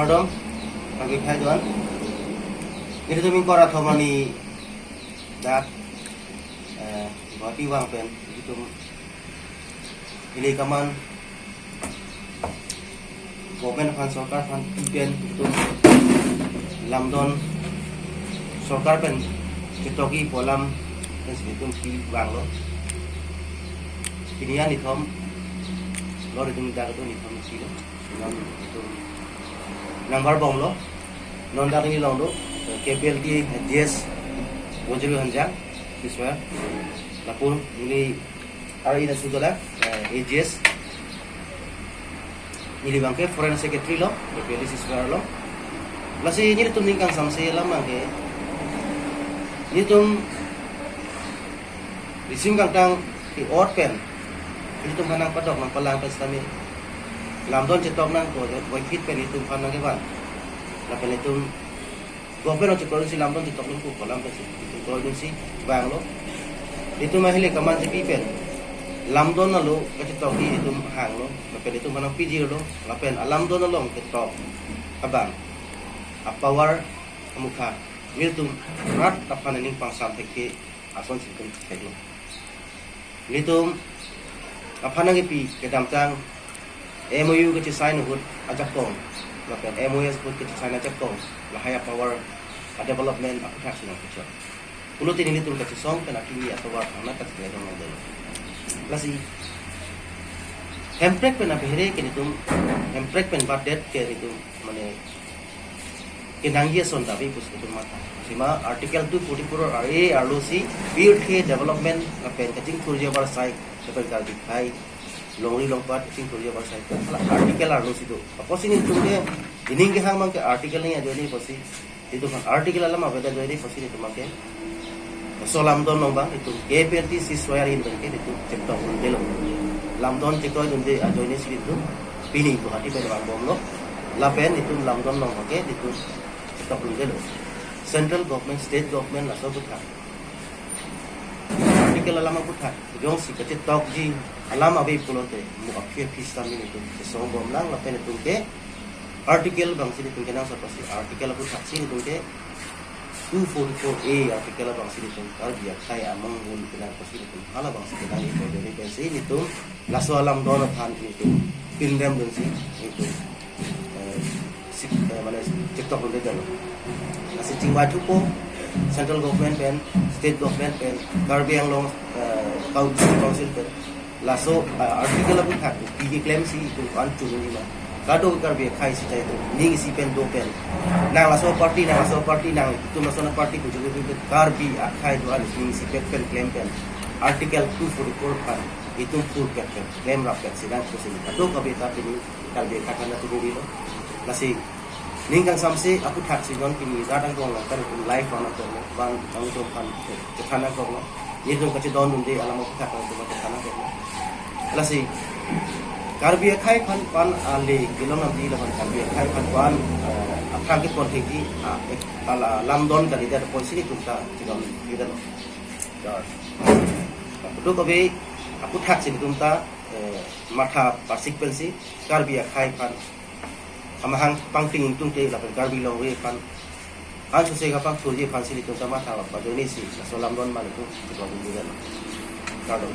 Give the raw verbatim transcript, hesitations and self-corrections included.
Rom, kami khai don. Nelitum ingkoi ra thom arni dak, eh, Guwahati vang pen, nelitum ili kaman government aphan, sorkar aphan pen nelitum lamdon sorkar pen chetoki pu alam pen nelitum si vanglo. Pini ya nithom lo, nelitum dak nelitum si lo. Nang nelitum nangbar bomlo. Non dak neli along do, eh, K P L T A G S Bojuru Hanjang, siswa. Lapu neli ari na sudola, eh, A G S. Neli abangke Foreign Secretary lo, K P L T siswa lo. Lasi nelitum ning kangsamse alam abangke, nelitum risim kangtang ke-ot pen, nelitum aphan nangpadok nangpalang pen sitame lamdon chetok nangpo, boiphit pen nelitum aphan nangkevan. Lapen nelitum government along chekroi dunsi lamdon chetok nangpo pu alam pensi nelitum kroi dunsi vanglo. Nelitum ahile kaman chepi pen lamdon alo kachetoksi nelitum hanglo, lapen nelitum aphan nangpijirlo, lapen alamdon along ketok abang, a-power amukha nelitum rat aphan ning pangsam thekthe ason si nelitum theklo. Nelitum aphan nangkepi kedamtang M O U kachesign ahut ajakong, lapen M O S ahut kachesign ajakong, lahai a-power a-development aphuthak si nangkechok. Pulote nelitum kachesong pen akimi a-tovar thangna kachekledong nangdelo. Lasi Hemprek pen abehere ke nelitum, Hemprek pen batdet ke nelitum, mane, kenangji ason ta ave pusi nelitum matha. Sima Article two forty-four R A arlo si pirthe development lapen kachingthurji avarsai lapen Karbi akhei longri longpat kachingthurji avarsai ta hala article arlo si do. Apotsi nelitum ke ining kehang abangke article ni ajoine pusi, nelitum aphan article alam avedet ajoine pusi nelitum abangke laso lamdon along abang nelitum K P L T ceasefire ahin abangke nelitum cheptong un delo. Lamdon chekroi dunde ajoine si nelitum pini Guwahati pen vangbomlo. Lapen nelitum lamdon along abangke nelitum cheptong un delo. Central government, state government laso aphuthak, article alam aphuthak jongsi kachetokji alam ave pulote mo aphi aphi sitame nelitum chesong bomlang, lapen nelitum ke article abangsi nelitum kenangsot pusi, article aphuthak si nelitum ke two forty-four A article abangsi nelitum Karbi akhei amonghul kenangsot pusi nelitum hala abangsi kenangji pu ajoine pensi nelitum laso alamdon aphan nelitum pinrem dunsi nelitum, eh, sik-, eh, mane cheptong un delo. Lasi chingvaithupo central government pen, state government pen, Karbi Anglong, eh, council, council pen laso, eh, article aphuthak pi keklem si itum an chunji ma. Kadokave Karbi akhei si chai itum ning isi pen do pen, nang laso party, nang laso party, nang itum laso na party pu jodi pen Karbi akhei do-an ning isi pen pen klem pen article two forty-four aphan itum phurpet pen, klemrappet si nang pusi kadokave ta pini Karbi akhei aphan nangturi lo. Lasi ning kangsamse aphuthak si non pini rat angbong along kan itum live vang nangkoklo, vang nangtum aphan chethan nangkoklo. Nelitum kachedon dunde alam aphuthak nangtum chethan nangkoklo. Lasi Karbi akhei aphan pan ale Gilong Namdi lapen Karbi akhei aphan pan, eh, aphrang kepon thekthe, ah, ek-, ala lamdon kalidet apotsi nelitum ta chedon dunde lo. Kadokave aphuthak si nelitum ta, eh, matha parsik pensi Karbi akhei aphan amahang pangting ingtungte lapen Karbi longri aphan an sose kapangthurji aphansi nelitum ta matha ajoine si laso lamdon abang nelitum cheptong un delo. Kardom.